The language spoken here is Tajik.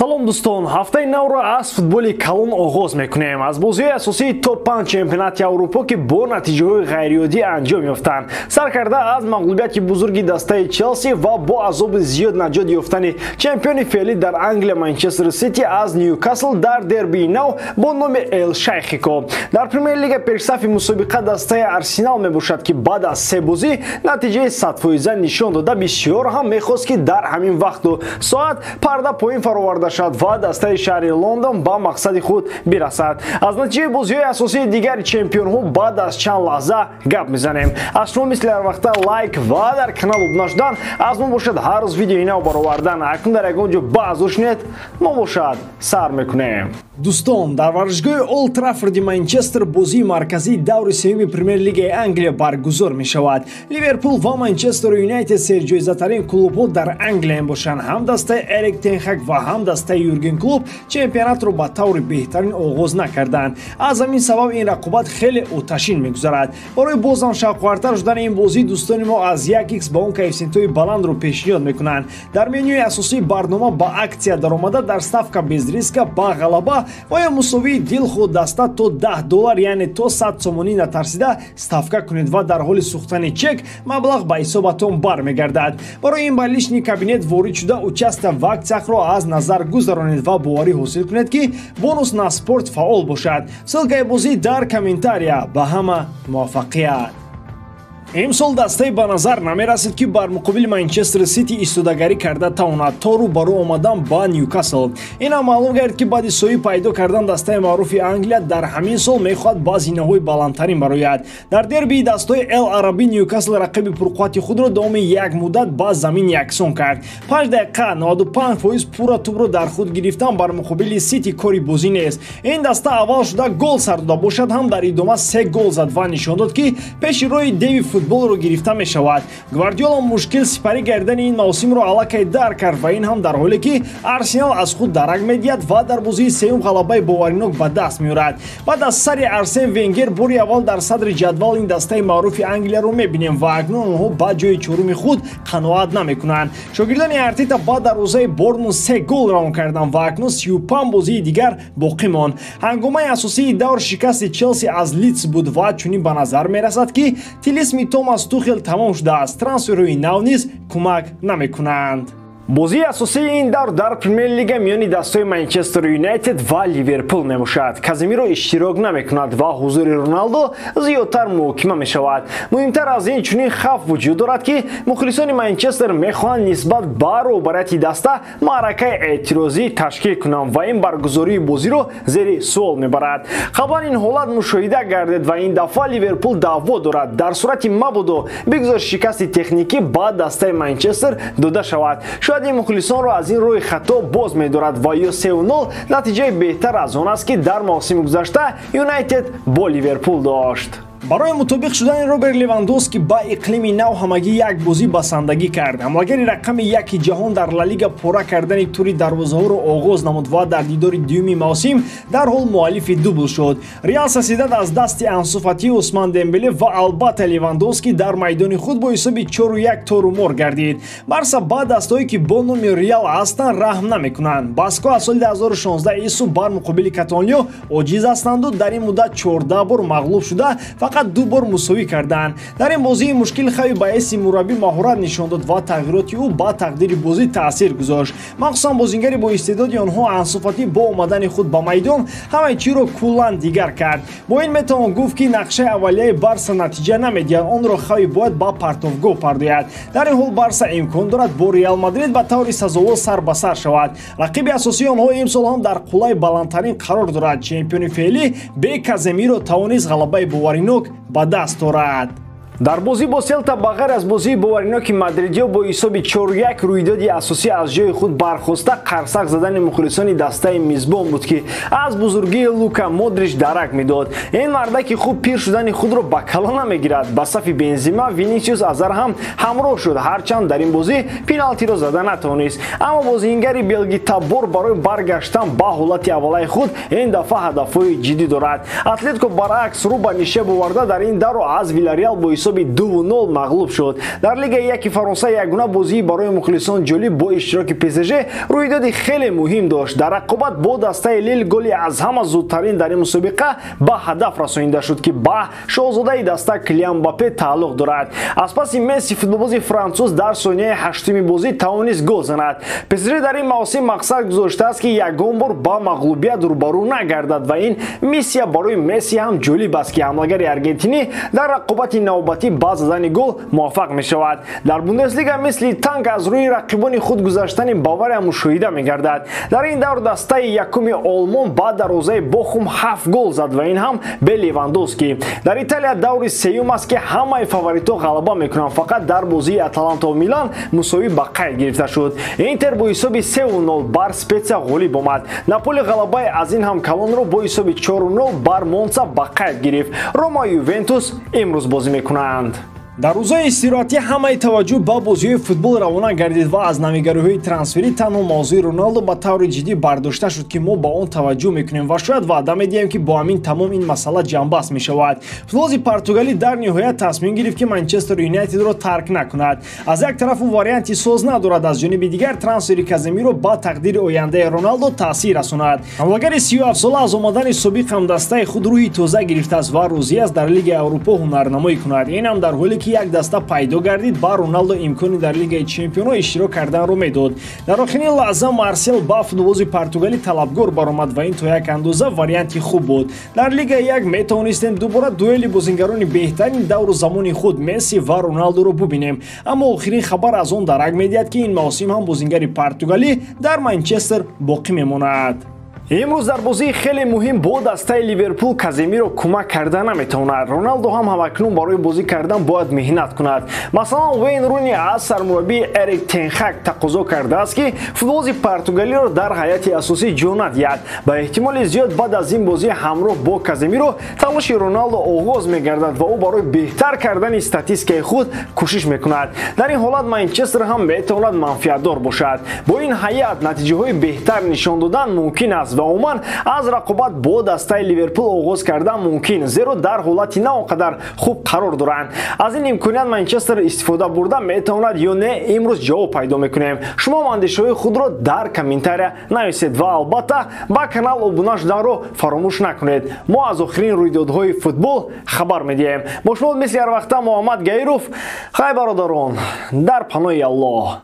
Салом дӯстон, ҳафтаи навро аз футболи калон оғоз мекунем. Аз бозиҳои асосии топ-5 чемпионати Аврупо, ки бо натиҷаҳои ғайриоддӣ анҷом ёфтанд. Сар карда аз мағлубияти бузурги дастаи Челси ва бо азоби зиёд наҷот ёфтани чемпиони феълӣ дар Англия Манчестер Сити аз Ньюкасл дар дербии нав бо номи Эл Шайхико. Дар Премер-лига пешсафи мусобиқа дастаи Арсенал мебошад, ки баъд аз се бозӣ натиҷаи 100% нишон дода, бисёр ҳам мехост, ки дар ҳамин вақту соат парда поин фароварда шавад ва дастаи шаҳри Лондон ба мақсади худ бирасад. Аз натиҷаи бозиҳои асосии дигари чемпионҳо баъд аз чанд лаҳза гап мезанем. Аз шумо мисли ҳар вақта лайк ва дар канал обуна шудан, аз мо бошад ҳар рӯз видеои нав баровардан. Акнун дар ягон ҷо баъзур шунед, мо бошад сар мекунем. Дӯстон, дар варзишгоҳи Олд Траффорди Манчестер бозии марказии даври сеюми Премер-лигаи Англия баргузор мешавад. Ливерпул ва Манчестер Юнайтед серҷоизатарин клубҳо дар Англия мебошанд. Ҳам дастаи Эрик тен Хаг ва ҳам дастаи Юрген Клоп чемпионатро ба таври беҳтарин оғоз накарданд. Аз ҳамин сабаб ин рақобат хеле оташин мегузарад. Барои бозам шавқовартар шудани ин бозӣ дӯстони мо аз 1x ба он коэффисиентҳои баландро пешниҳод мекунанд. Дар менюи асосии барнома ба аксия даромада дар ставка без риска ба ғалаба ва ё мусовии дилхоҳ даста то $10, яъне то 100 сомонӣ натарсида ставка кунед ва дар ҳоли сӯхтани чек маблағ ба ҳисобатон бармегардад. Барои ин ба личный кабинет ворид шуда участие в акцияхро аз назар гузаронед ва боварӣ ҳосил кунед, ки бонус на спорт фаъол бошад. Ссылкаи бозӣ дар комментария. Ба ҳама муваффақият. Имсол дастаи ба назар намерасид, ки бар муқобили Манчестер Сити истодагарӣ карда тавонад то рӯбарӯ омадан ба Ньюкасл. Инам маълум гардид, ки баъди соҳиб пайдо кардан дастаи маъруфи Англия дар ҳамин сол мехоҳад ба зинаҳои баландтарин барояд. Дар дербии дастҳои Эл Араби Ньюкасл рақиби пурқуввати худро давоми як муддат ба замин яксон кард. 5 дақиқа 95% пурра тӯбро дар худ гирифтан бар муқобили Сити кори бозӣ нест. Ин даста аввал шуда гол сар дода бошад ҳам дар идома се гол зад ва нишон дод, ки пеши роҳи деви футболро гирифта мешавад. Гвардиола мушкил сипарӣ гардидани ин мавсимро аллакай дарк кард ва ин ҳам дар ҳоле ки Арсенал аз худ дарак медиҳад ва дар бозии сеюм ғалабаи боваринок ба даст меорад. Баъд аз сари Арсен Венгер бори аввал дар садри ҷадвал ин дастаи маъруфи Англияро мебинем ва акнун онҳо ба ҷои чоруми худ қаноат намекунанд. Шогирдони Артета ба дарвозаи Борнмут се гол равон карданд ва акнун 35 бозии дигар боқӣ монд. Ҳангомаи асосии давр шикасти Челси аз Лидс буд ва чунин ба назар мерасад, ки тилисми Томас Тухел тамом шудааст. Трансферҳои нав низ кӯмак намекунанд. Бозии асосии ин давр дар Премер-лига миёни дастҳои Манчестер Юнайтед ва Ливерпул мебошад. Каземиро иштирок намекунад ва ҳузури Роналдо зиёдтар муҳокима мешавад. Муҳимтар аз ин чунин хавф вуҷуд дорад, ки мухлисони Манчестер мехоҳанд нисбат ба роҳбарияти даста маъракаи эътирозӣ ташкил кунанд ва ин баргузории бозиро зери суол мебарад. Қаблан ин ҳолат мушоҳида гардид ва ин дафъа Ливерпул даъво дорад. Дар сурати мабодо бигзор шикасти техникӣ ба дастаи Манчестер дода шавад. Шояд ин мухлисонро аз ин роҳи хато боз медорад ва ё 3-0 натиҷаи беҳтар аз он аст, ки дар мавсими гузашта Юнайтед бо Ливерпул дошт. Барои мутобиқ шудани Роберт Левандовски ба иқлими нав ҳамагӣ як бозӣ басандагӣ кард. Ҳамлагари рақами яки ҷаҳон дар Ла Лига пурра кардани тури дарвозаҳоро оғоз намуд ва дар дидори дуюми мавсим дарҳол муаллифи дубл шуд. Реал Сосьедад аз дасти Ансу Фати, Усман Дембеле ва албатта Левандовски дар майдони худ бо ҳисоби 4-1 торумор гардид. Барса ба дастҳое, ки бо номи Реал ҳастанд, раҳм намекунанд. Баско аз соли 2016 ису бар муқобили Каталониё оҷиз ҳастанду дар ин муддат 14 бор мағлуб шуда, фақат ду бор мусовӣ карданд. Дар ин бозии мушкил Хави ба ҳайси мураббӣ маҳорат нишон дод ва тағйироти ӯ ба тақдири бозӣ таъсир гузошт. Махсусан бозингари бо истеъдоди онҳо Ансу Фати бо омадани худ ба майдон ҳамаи чиро куллан дигар кард. Бо ин метавон гуфт, ки нақшаи аввалияи Барса натиҷа намедиҳад, онро Хави бояд ба партовгоҳ пардояд. Дар ин ҳол Барса имкон дорад бо Реал Мадрид ба таври сазовор сар ба сар шавад. Рақиби асосии онҳо имсол ҳам дар қуллаи баландтарин қарор дорад. Чемпиони феълӣ бе Каземиро тавонист ғалабаи боваринок ба даст орад. Дар бозӣ бо Селта ба ғайр аз бозии бовариноки мадридиё бо ҳисоби 4-1 рӯйдоди асосӣ аз ҷои худ бархоста қарсак задани мухлисони дастаи мизбон буд, ки аз бузургии Лука Модрич дарак медод. Ин мардаки хуб пир шудани худро ба кала намегирад. Ба сафи Бензима Винисиус Азар ҳам ҳамроҳ шуд, ҳарчанд дар ин бозӣ пеналтиро зада натавонист. Аммо бозигари белгитабор барои баргаштан ба ҳолати аввалаи худ ин дафъа ҳадафҳои ҷиддӣ дорад. Атлетико баръакс рӯ ба нишеб оварда дар ин дарро аз Вилареал бо ҳисоби ҳисоби 2-0 мағлуб шуд. Дар Лигаи 1 Фаронса ягона бозии барои мухлисон ҷолиб бо иштироки ПСЖ рӯйдоди хеле муҳим дошт. Дар рақобат бо дастаи Лил голи аз ҳама зудтарин дар ин мусобиқа ба ҳадаф расонида шуд, ки ба шоҳзодаи даста Килиан Мбаппе тааллуқ дорад. Аз паси Месси футболбози француз дар сонияи 8-уми бозӣ тавонист гол занад. ПСЖ дар ин мавсим мақсад гузоштааст, ки ягон бор ба мағлубият рӯбарӯ нагардад ва ин миссия барои Месси ҳам ҷолиб аст, ки ҳамлагари аргентинӣ дар рақобати навбатӣ ба задани гол муваффақ мешавад. Дар Бундеслига мисли танк аз рӯи рақибони худ гузаштани Бавария мушоҳида мегардад. Дар ин давр дастаи якуми Олмон ба дарвозаи Бохум 7 гол зад ва ин ҳам бе Левандовски. Дар Италия даври сеюм аст, ки ҳамаи фаворитҳо ғалаба мекунанд. Фақат дар бозии Аталанта ва Милан мусовӣ ба қайд гирифта шуд. Интер бо ҳисоби 3-0 бар Специя ғолиб омад. Наполи ғалабаи аз ин ҳам калонро бо ҳисоби 4-0 бар Монца ба қайд гирифт. Рома Ювентус имрӯз бозӣ мекунанд. Дар рӯзҳои истироҳатӣ ҳамаи таваҷҷӯҳ ба бозиҳои футбол равона гардид ва аз навигариҳои трансферӣ танҳо мавзӯи Роналдо ба таври ҷиддӣ бардошта шуд, ки мо ба он таваҷҷӯҳ мекунем ва шояд ваъда медиҳем, ки бо ҳамин тамом ин масъала ҷамъбаст мешавад. Футболбози португалӣ дар ниҳоят тасмим гирифт, ки Манчестер Юнайтедро тарк накунад. Аз як тараф ӯ варианти соз надорад, аз ҷониби дигар трансфери Каземиро ба тақдири ояндаи Роналдо таъсир расонад. Ҳамлагари 37сола аз омадани собиқ ҳамдастаи худ рӯҳи тоза гирифтааст ва розӣ аст дар Лигаи Аврупо ҳунарнамоӣ кунад. Ин ҳам дар ҳоле ки як даста пайдо гардид, ба Роналдо имкони дар Лигаи Чемпионҳо иштирок карданро медод. Дар охирин лаҳза Марсел ба футболбози португалӣ талабгор баромад ва ин то як андоза варианти хуб буд. Дар Лигаи 1 метавонистем дубора дуэли бозингарони беҳтарини давру замони худ Месси ва Роналдоро бубинем, аммо охирин хабар аз он дарак медиҳад, ки ин мавсим ҳам бозингари португалӣ дар Манчестер боқӣ мемонад. Имрӯз дар бозии хеле муҳим бо дастаи Ливерпул Каземиро кӯмак карда наметавонад. Роналдо ҳам ҳамакнун барои бозӣ кардан бояд меҳнат кунад. Масалан, Вейн Руни аз сармураббии Эрик Тенхак тақозо кардааст, ки футболбози португалиро дар ҳайати асосӣ ҷо надиҳад. Ба эҳтимоли зиёд баъд аз ин бозӣ ҳамроҳ бо Каземиро талоши Роналдо оғоз мегардад ва ӯ барои беҳтар кардани статистикаи худ кӯшиш мекунад. Дар ин ҳолат Манчестер ҳам метавонад манфиатдор бошад. Бо ин ҳайат натиҷаҳои беҳтар нишон додан мумкин аст ва умуман аз рақобат бо дастаи Ливерпул оғоз кардан мумкин, зеро дар ҳолати на он қадар хуб қарор доранд. Аз ин имконият Манчестер истифода бурда метавонад ё не, имрӯз ҷавоб пайдо мекунем. Шумо андешаҳои худро дар комментария нависед ва албатта ба канал обуна шуданро фаромӯш накунед. Мо аз охирин рӯйдодҳои футбол хабар медиҳем. Бо шумо мисли ҳар вақта Муҳаммад Гаиров. Хай бародарон, дар паноҳи Аллоҳ.